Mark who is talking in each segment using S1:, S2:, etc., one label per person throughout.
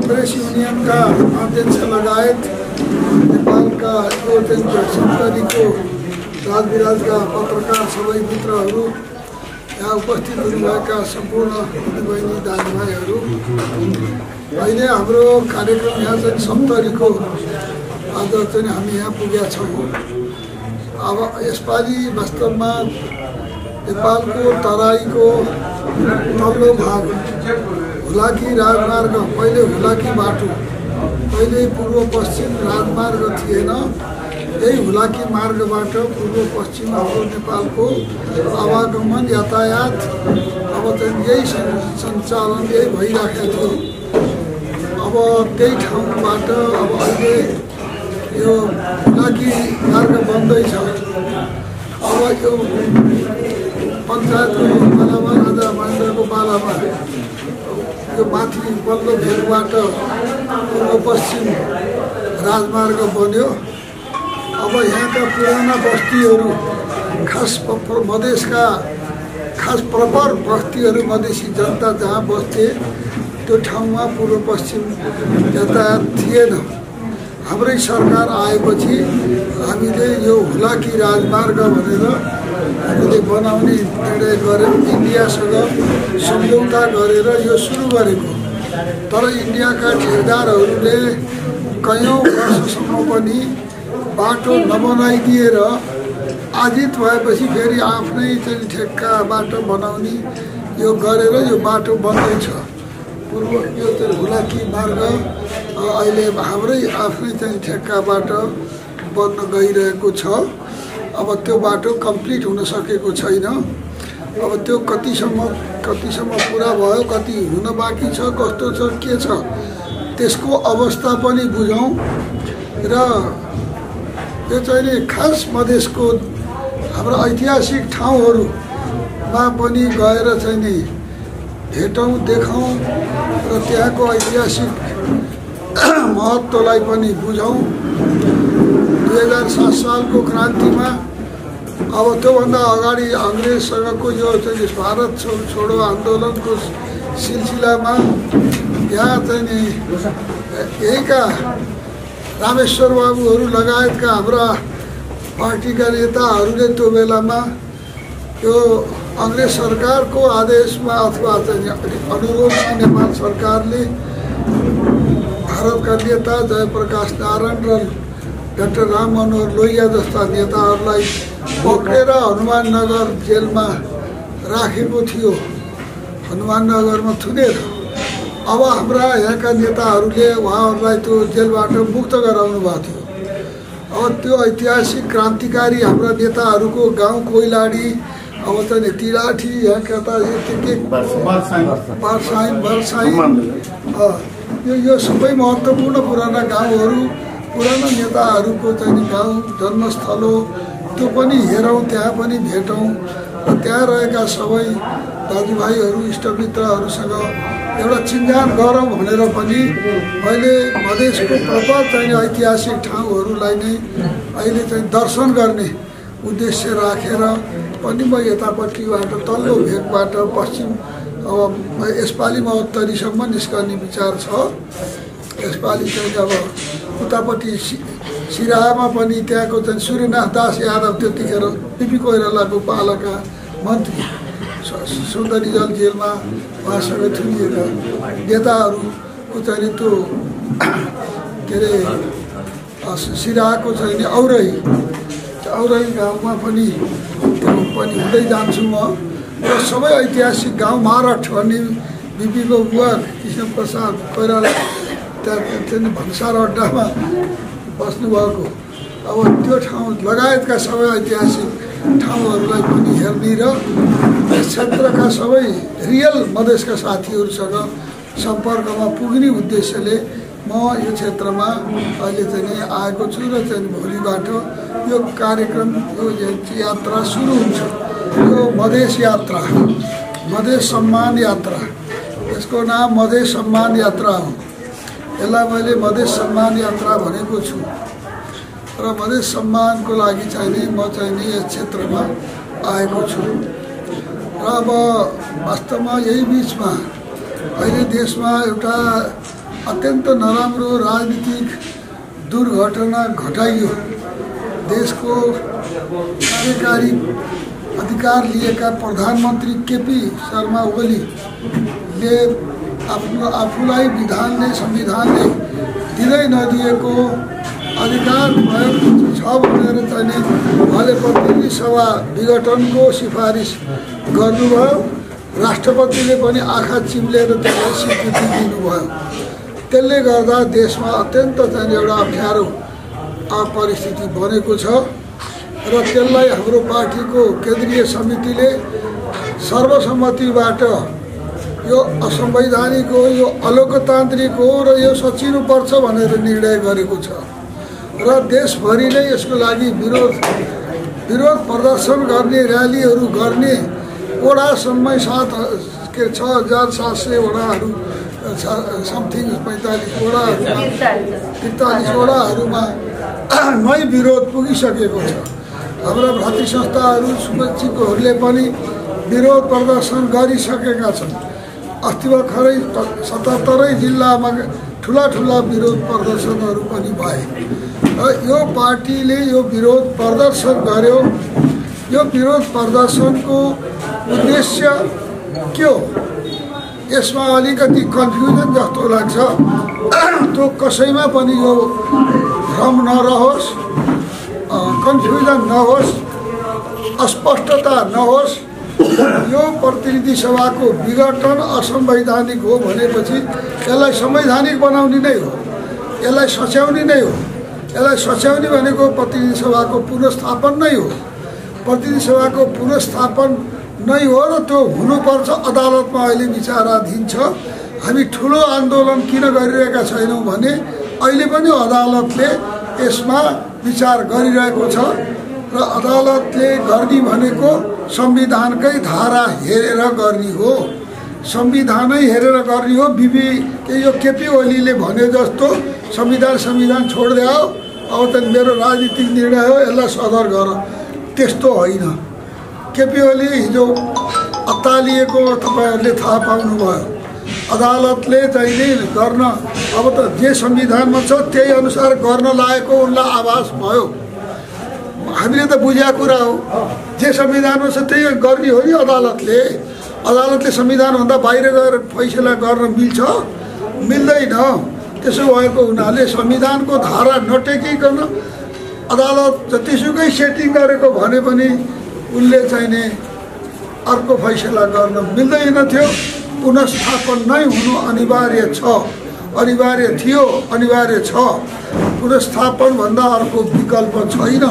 S1: Press युनियनका अध्यक्ष लगायत नेपालका सप्तरीको राजविराजका पत्रकार सबै मित्रहरू, यहाँ उपस्थित हुनुभएका सम्पूर्ण दिदीबहिनी दाजुभाइहरू, अहिले हाम्रो कार्यक्रम यहाँ चाहिँ सप्तरीको आज चाहिँ हामी यहाँ पुगेका छौँ। अब यसपालि वास्तवमा नेपालको तराईको तल्लो भाग हुलाकी राजमार्ग, पहिले हुलाकी बाटो, पहिले पूर्व पश्चिम राजमार्ग थिएन। यही हुलाकी मार्गबाट पूर्व पश्चिम हाम्रो नेपालको आवागमन यातायात अब चाहिँ यही सञ्चालन यही भइराखेको थियो। अब त्यही ठाउँबाट अब अहिले यो हुलाकी मार्ग बन्दैछ। अब यो पञ्चायतको पालामा राजा महेन्द्रको पालामा यो माथि पल्लो भेगबाट पूर्व पश्चिम राजमार्ग बन्यो। अब यहाँका पुराना बस्तीहरू, खास मधेसका खास प्रपर बस्तीहरू, मधेसी जनता जहाँ बस्थे त्यो ठाउँमा पूर्व पश्चिम यातायात थिएन। हाम्रै सरकार आएपछि हामीले यो हुलाकी राजमार्ग भनेर हामीले बनाउने निर्णय गऱ्यौँ। इन्डियासँग सम्झौता गरेर यो सुरु गरेको। तर इन्डियाका ठेकेदारहरूले कयौँ वर्षसम्म पनि बाटो नबनाइदिएर आजित भएपछि फेरि आफ्नै चाहिँ ठेक्का बाटो बनाउने यो गरेर यो बाटो बन्दैछ। पूर्व यो चाहिँ हुलाकी मार्ग अहिले हाम्रै आफ्नै चाहिँ ठेक्काबाट बन्न गइरहेको छ। अब त्यो बाटो कम्प्लिट हुन सकेको छैन। अब त्यो कतिसम्म पुरा भयो, कति हुन बाँकी छ, कस्तो छ, के छ, त्यसको अवस्था पनि बुझौँ। र यो चाहिँ खास मधेसको हाम्रो ऐतिहासिक ठाउँहरूमा पनि गएर चाहिँ नि भेटौँ, देखौँ र त्यहाँको ऐतिहासिक महत्त्वलाई पनि बुझौँ। 2007 सालको क्रान्तिमा अब त्योभन्दा अगाडि अङ्ग्रेजसँगको यो चाहिँ भारत छोडो आन्दोलनको सिलसिलामा यहाँ चाहिँ नि यहीँका रामेश्वर बाबुहरू लगायतका हाम्रा पार्टीका नेताहरूले त्यो बेलामा यो अङ्ग्रेज सरकारको आदेशमा अथवा चाहिँ अनुरोधमा नेपाल सरकारले भारतका नेता जयप्रकाश नारायण र डाक्टर राम मनोहर लोहिया जस्ता नेताहरूलाई पक्रेर हनुमाननगर जेलमा राखेको थियो, हनुमाननगरमा थुनेर। अब हाम्रा यहाँका नेताहरूले उहाँहरूलाई त्यो जेलबाट मुक्त गराउनु भएको थियो। अब त्यो ऐतिहासिक क्रान्तिकारी हाम्रा नेताहरूको गाउँ कोइलाडी, अब चाहिँ तिराठी, यहाँका त बर्साइन यो सबै महत्त्वपूर्ण पुराना गाउँहरू, पुराना नेताहरूको चाहिँ गाउँ जन्मस्थल हो। त्यो पनि हेरौँ, त्यहाँ पनि भेटौँ र त्यहाँ रहेका सबै दाजुभाइहरू, इष्टमित्रहरूसँग एउटा चिन्जान गरौँ भनेर पनि मैले मधेसको प्रपर चाहिँ ऐतिहासिक ठाउँहरूलाई नै अहिले चाहिँ दर्शन गर्ने उद्देश्य राखेर पनि म यतापट्टिबाट तल्लो भेगबाट पश्चिम अब यसपालि म उत्तरीसम्म निस्कने विचार छ। यसपालि चाहिँ अब उतापट्टि सिराहामा पनि त्यहाँको चाहिँ सूर्यनाथ दास यादव, त्यतिखेर बिपी कोइरालाको पालाका मन्त्री, सुन्दरीजल जेलमा उहाँसँग थुनिएका नेताहरूको चाहिँ त्यो के अरे सिराहाको चाहिँ औरही गाउँमा पनि हुँदै जान्छु म। र सबै ऐतिहासिक गाउँ मारठ भन्ने बिपीको बुवा कृष्णप्रसाद कोइराला त्यहाँ भन्सार अड्डामा बस्नुभएको, अब त्यो ठाउँ लगायतका सबै ऐतिहासिक ठाउँहरूलाई पनि हेर्ने र यस क्षेत्रका सबै रियल मधेसका साथीहरूसँग सम्पर्कमा पुग्ने उद्देश्यले म यो क्षेत्रमा अहिले चाहिँ आएको छु र चाहिँ भोलिबाट यो कार्यक्रम, यो यात्रा सुरु हुन्छ। यो मधेस यात्रा, मधेस सम्मान यात्रा, यसको नाम मधेस सम्मान यात्रा हो। यसलाई मैले मधेस सम्मान यात्रा भनेको छु र मधेस सम्मानको लागि चाहिँ म चाहिँ यस क्षेत्रमा आएको छु। र अब वास्तवमा यही बिचमा अहिले देशमा एउटा अत्यन्त नराम्रो राजनीतिक दुर्घटना घटाइयो। देशको कार्यकारी अधिकार लिएका प्रधानमन्त्री केपी शर्मा ओलीले आफूलाई विधानले संविधानले दिँदै नदिएको अधिकार भएको छ भनेर चाहिँ उहाँले प्रतिनिधि सभा विघटनको सिफारिस गर्नुभयो। राष्ट्रपतिले पनि आँखा चिम्लेर त्यसलाई स्वीकृति दिनुभयो। त्यसले गर्दा देशमा अत्यन्त चाहिँ एउटा अप्ठ्यारो परिस्थिति बनेको छ र त्यसलाई हाम्रो पार्टीको केन्द्रीय समितिले सर्वसम्मतिबाट यो असंवैधानिक हो, यो अलोकतान्त्रिक हो र यो सचिनुपर्छ भनेर निर्णय गरेको छ र देशभरि नै यसको लागि विरोध प्रदर्शन गर्ने, र्यालीहरू गर्ने वडासम्मै 6,700 वडाहरू समथिङ 45 वडाहरूमा नै विरोध पुगिसकेको छ। हाम्रा भातृ संस्थाहरू शुभेच्छुकहरूले पनि विरोध प्रदर्शन गरिसकेका छन्। अस्ति भर्खरै 77 जिल्लामा ठुला विरोध प्रदर्शनहरू पनि भए र यो पार्टीले यो विरोध प्रदर्शन गर्यो। यो विरोध प्रदर्शनको उद्देश्य के हो यसमा अलिकति कन्फ्युजन जस्तो लाग्छ। त्यो कसैमा पनि यो भ्रम नरहोस्, कन्फ्युजन नहोस्, अस्पष्टता नहोस्। यो प्रतिनिधि सभाको विघटन असंवैधानिक हो भनेपछि यसलाई संवैधानिक बनाउने नै हो, यसलाई सच्याउने नै हो। यसलाई सच्याउने भनेको प्रतिनिधि सभाको पुनर्स्थापन नै हो। प्रतिनिधि सभाको पुनर्स्थापन नै हो र त्यो हुनुपर्छ। अदालतमा अहिले विचाराधीन छ। हामी ठुलो आन्दोलन किन गरिरहेका छैनौँ भने अहिले पनि अदालतले यसमा विचार गरिरहेको छ र अदालतले गर्ने भनेको संविधानकै धारा हेरेर गर्ने हो, संविधानै हेरेर गर्ने हो। यो केपी ओलीले भने जस्तो संविधान छोडिदियो, अब त मेरो राजनीतिक निर्णय हो, यसलाई सदर गर, त्यस्तो होइन। केपी ओली हिजो अत्तालिएको तपाईँहरूले थाहा पाउनुभयो। अदालतले चाहिँ गर्न अब त जे संविधानमा छ त्यही अनुसार गर्न लागेको उनलाई आभास भयो। हामीले त बुझेको कुरा हो, जे संविधानमा छ त्यही गर्ने हो नि। अदालतले संविधानभन्दा बाहिर गएर फैसला गर्न मिल्छ? मिल्दैन। त्यसो भएको हुनाले संविधानको धारा नटेकिकन अदालत जतिसुकै सेटिङ गरेको भने पनि उनले चाहिँ अर्को फैसला गर्न मिल्दैन थियो। पुनर्स्थापन नै हुनु अनिवार्य छ, अनिवार्य थियो, अनिवार्य छ। पुनर्स्थापन भन्दा अर्को विकल्प छैन।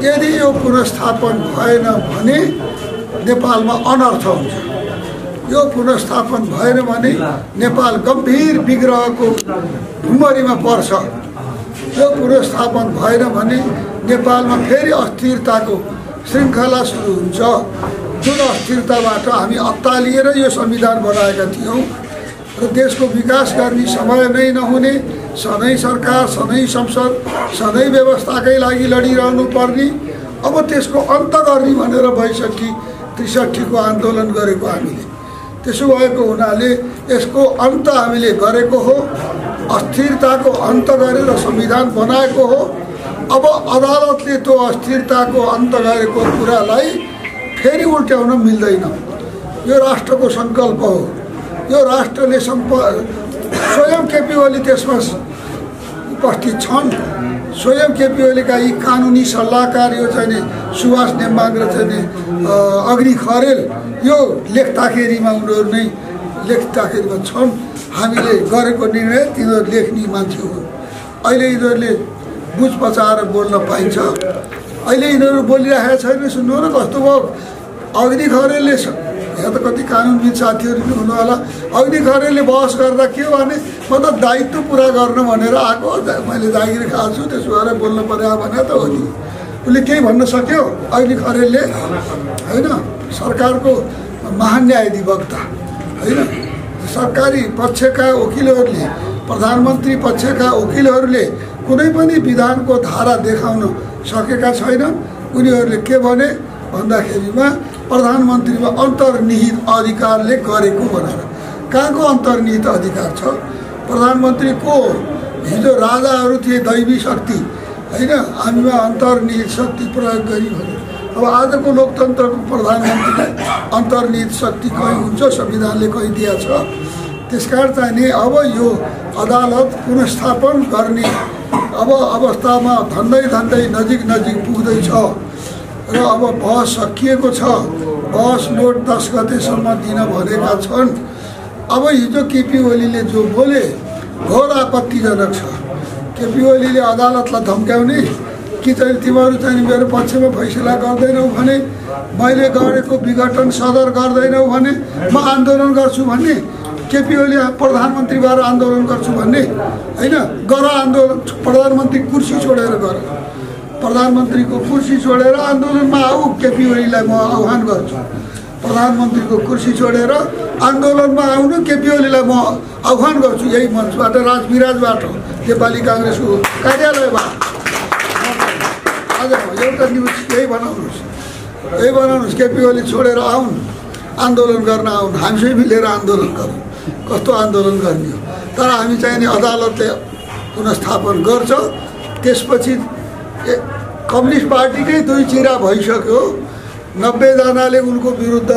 S1: यदि यो पुनर्स्थापन भएन भने नेपालमा अनर्थ हुन्छ। यो पुनर्स्थापन भएन भने नेपाल गम्भीर विग्रहको भुमरीमा पर्छ। यो पुनर्स्थापन भएन भने नेपालमा फेरि अस्थिरताको श्रृङ्खला सुरु हुन्छ। जुन अस्थिरताबाट हामी अत्तालिएर यो संविधान बनाएका थियौँ र देशको विकास गर्ने समय नै नहुने, सधैँ सरकार, सधैँ संसद, सधैँ व्यवस्थाकै लागि लडिरहनु पर्ने, अब त्यसको अन्त गर्ने भनेर 62-63 को आन्दोलन गरेको हामीले। त्यसो भएको हुनाले यसको अन्त हामीले गरेको हो, अस्थिरताको अन्त गरेर संविधान बनाएको हो। अब अदालतले त्यो अस्थिरताको अन्त गरेको कुरालाई फेरि उल्ट्याउन मिल्दैन। यो राष्ट्रको सङ्कल्प हो। यो राष्ट्रले स्वयं केपी ओली त्यसमा उपस्थित छन्। स्वयं केपी ओलीका यी कानुनी सल्लाहकार यो चाहिँ सुभाष नेम्बाङ र चाहिँ अग्नि खरेल यो लेख्दाखेरिमा उनीहरू नै लेख्दाखेरिमा छन्। हामीले गरेको निर्णय तिनीहरू लेख्ने मान्छे हुन्। अहिले यिनीहरूले बुझ पचाएर बोल्न पाइन्छ। अहिले यिनीहरू बोलिरहेका छैन। सुन्नु न कस्तो भयो। अग्नि खरेलले, यहाँ त कति कानुनविद साथीहरू पनि हुनु होला, अग्नि खरेलले बहस गर्दा के भने म त दायित्व पुरा गर्न भनेर आएको, मैले जागिर खाएको छु, त्यसो भएर बोल्नु पर्यो भने त हो नि। उसले केही भन्न सक्यो अग्नि खरेलले? होइन। सरकारको महान न्यायाधिवक्ता होइन, सरकारी पक्षका वकिलहरूले, प्रधानमन्त्री पक्षका वकिलहरूले कुनै पनि विधानको धारा देखाउन सकेका छैनन्। उनीहरूले के भने भन्दाखेरिमा प्रधानमन्त्रीमा अन्तर्निहित अधिकारले गरेको भनेर। कहाँको अन्तर्निहित अधिकार छ? प्रधानमन्त्री को हिजो राजाहरू थिए दैवी शक्ति होइन, हामीमा अन्तर्निहित शक्ति प्रयोग गरी भने अब आजको लोकतन्त्रको प्रधानमन्त्रीलाई अन्तर्निहित शक्ति कहीँ हुन्छ, संविधानले कहीँ दिएको छ। त्यसकारण चाहिँ नि अब यो अदालत पुनर्स्थापन गर्ने अब अवस्थामा धन्दै नजिक पुग्दैछ र अब बहस सकिएको छ। बहस नोट 10 गतेसम्म दिन भनेका छन्। अब हिजो केपी ओलीले जो बोले घोर आपत्तिजनक छ। केपी ओलीले अदालतलाई धम्क्याउने कि चाहिँ तिमीहरू चाहिँ मेरो पक्षमा फैसला गर्दैनौ भने, मैले गरेको विघटन सदर गर्दैनौ भने म आन्दोलन गर्छु भन्ने, केपी ओली प्रधानमन्त्री भएर आन्दोलन गर्छु भन्ने होइन। गर आन्दोलन, प्रधानमन्त्री कुर्सी छोडेर गर, प्रधानमन्त्रीको कुर्सी छोडेर आन्दोलनमा आऊ। केपी ओलीलाई म आह्वान गर्छु, प्रधानमन्त्रीको कुर्सी छोडेर आन्दोलनमा आउनु केपी ओलीलाई म आह्वान गर्छु। यही मञ्चबाट, राजविराजबाट, नेपाली काङ्ग्रेसको कार्यालयबाट आज एउटा न्युज यही बनाउनुहोस्, केपी ओली छोडेर आउन्, आन्दोलन गर्न आउन्, हामीसँग मिलेर आन्दोलन गरौँ। कस्तो आन्दोलन गर्ने हो? तर हामी चाहिँ नि अदालतले पुनर्स्थापन गर्छ। त्यसपछि कम्युनिस्ट पार्टीकै 2 चिरा भइसक्यो। 90 जनाले उनको विरुद्ध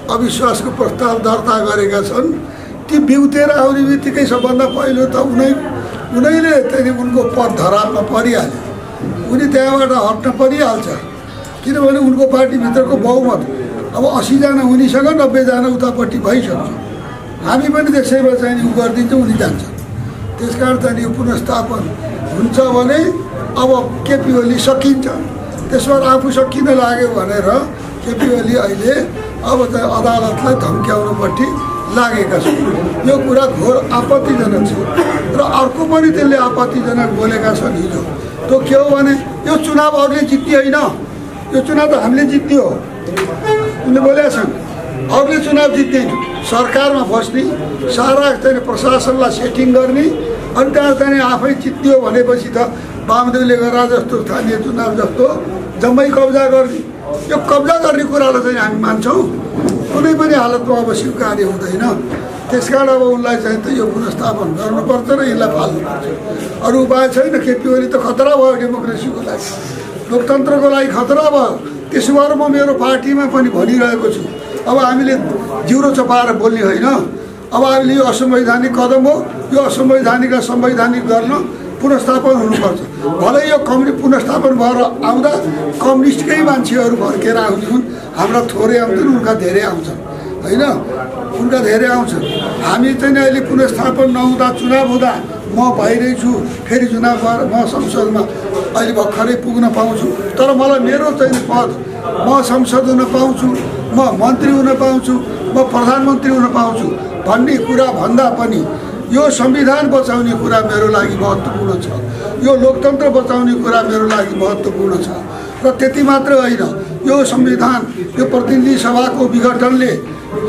S1: अविश्वासको प्रस्ताव दर्ता गरेका छन्। ती बिउतेर आउने बित्तिकै सबभन्दा पहिलो त उनीले चाहिँ उनको पद धरापमा परिहाल्यो। उनी त्यहाँबाट हट्न परिहाल्छ, किनभने उनको पार्टीभित्रको बहुमत अब 80 जना उनीसँग, 90 जना उतापट्टि भइसक्छ। हामी पनि त्यसैमा चाहिँ उ गरिदिन्छौँ, उनी जान्छन्। त्यसकारण चाहिँ यो पुनर्स्थापन हुन्छ भने अब केपी ओली सकिन्छ। त्यसमा आफू सकिन लाग्यो भनेर केपी ओली अहिले अब चाहिँ अदालतलाई धम्क्याउनुपट्टि लागेका छन्। यो कुरा घोर आपत्तिजनक छ। र अर्को पनि त्यसले आपत्तिजनक बोलेका छन् हिजो। त्यो के हो भने यो चुनाव अरूले जित्ने होइन, यो चुनाव त हामीले जित्ने हो। उनले बोलेका छन् अरूले चुनाव जित्ने, सरकारमा बस्ने, सारा चाहिँ प्रशासनलाई सेटिङ गर्ने, अनि त्यहाँ चाहिँ आफै जित्यो भनेपछि त वामदेवले गरा जस्तो स्थानीय चुनाव जस्तो जम्मै कब्जा गर्ने। यो कब्जा गर्ने कुरालाई चाहिँ हामी मान्छौँ, कुनै पनि हालतमा अब स्वीकार्य हुँदैन। त्यसकारण अब उनलाई चाहिँ त यो पुनर्स्थापन गर्नुपर्छ र यसलाई फाल्नुपर्छ। अरू उपाय छैन। केपी ओली त खतरा भयो डेमोक्रेसीको लागि, लोकतन्त्रको लागि खतरा भयो। त्यसो भएर म मेरो पार्टीमा पनि भनिरहेको छु, अब हामीले जिउरो चपाएर बोल्ने होइन। अब हामीले यो असंवैधानिक कदम हो, यो असंवैधानिकलाई संवैधानिक गर्न पुनर्स्थापन हुनुपर्छ। भलै यो पुनर्स्थापन भएर आउँदा कम्युनिस्टकै मान्छेहरू फर्केर आउने हुन्, हाम्रा थोरै आउँछन्, उनका धेरै आउँछन् होइन, उनका धेरै आउँछन्। हामी चाहिँ अहिले पुनर्स्थापन नहुँदा, चुनाव हुँदा म भइरहेछु, फेरि चुनाव भएर म संसदमा अहिले भर्खरै पुग्न पाउँछु, तर मलाई मेरो चाहिँ पद, म संसद हुन पाउँछु, म मन्त्री हुन पाउँछु, म प्रधानमन्त्री हुन पाउँछु भन्ने कुरा भन्दा पनि यो संविधान बचाउने कुरा मेरो लागि महत्त्वपूर्ण छ, यो लोकतन्त्र बचाउने कुरा मेरो लागि महत्त्वपूर्ण छ। र त्यति मात्र होइन, यो संविधान, यो प्रतिनिधि सभाको विघटनले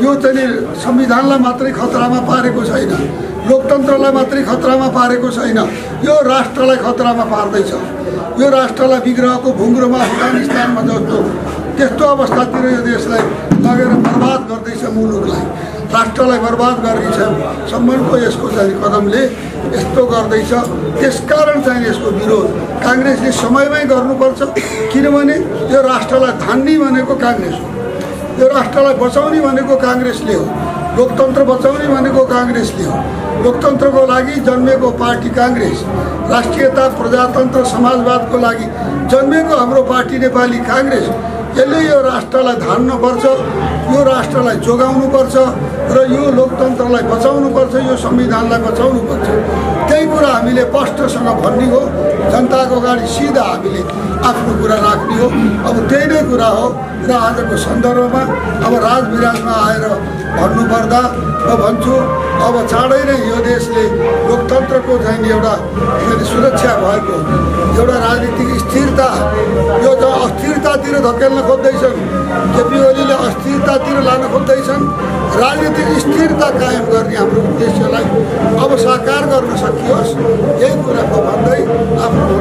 S1: यो चाहिँ संविधानलाई मात्रै खतरामा पारेको छैन, लोकतन्त्रलाई मात्रै खतरामा पारेको छैन, यो राष्ट्रलाई खतरामा पार्दैछ। यो राष्ट्रलाई विग्रहको भुङ्ग्रोमा अफगानिस्तानमा जस्तो त्यस्तो अवस्थातिर यो देशलाई लगेर बर्बाद गर्दैछ। मुलुकलाई, राष्ट्रलाई बर्बाद गर्ने सम्बन्धको यसको चाहिँ कदमले यस्तो गर्दैछ। त्यसकारण चाहिँ यसको विरोध काङ्ग्रेसले समयमै गर्नुपर्छ, किनभने यो राष्ट्रलाई थान्ने भनेको काङ्ग्रेस हो, यो राष्ट्रलाई बचाउने भनेको काङ्ग्रेसले हो, लोकतन्त्र बचाउने भनेको काङ्ग्रेसले हो। लोकतन्त्रको लागि जन्मेको पार्टी काङ्ग्रेस, राष्ट्रियता, प्रजातन्त्र, समाजवादको लागि जन्मेको हाम्रो पार्टी नेपाली काङ्ग्रेस। यसले यो राष्ट्रलाई धान्नुपर्छ, यो राष्ट्रलाई जोगाउनुपर्छ र यो लोकतन्त्रलाई बचाउनुपर्छ, यो संविधानलाई बचाउनुपर्छ। त्यही कुरा हामीले स्पष्टसँग भन्ने हो, जनताको अगाडि सिधा हामीले आफ्नो कुरा राख्ने हो। अब त्यही नै कुरा हो। र आजको सन्दर्भमा अब राजविराजमा आएर भन्नुपर्दा म भन्छु, अब चाँडै नै यो देशले लोकतन्त्रको चाहिँ एउटा सुरक्षा भएको एउटा राजनीतिक स्थिरता, यो त अस्थिरतातिर धकेल्न खोज्दैछन्, केपी ओलीले अस्थिरतातिर लान खोज्दैछन्। राजनीतिक स्थिरता कायम गर्ने हाम्रो उद्देश्यलाई अब साकार गर्न सकियोस्, यही कुरा भन्दै आफ्नो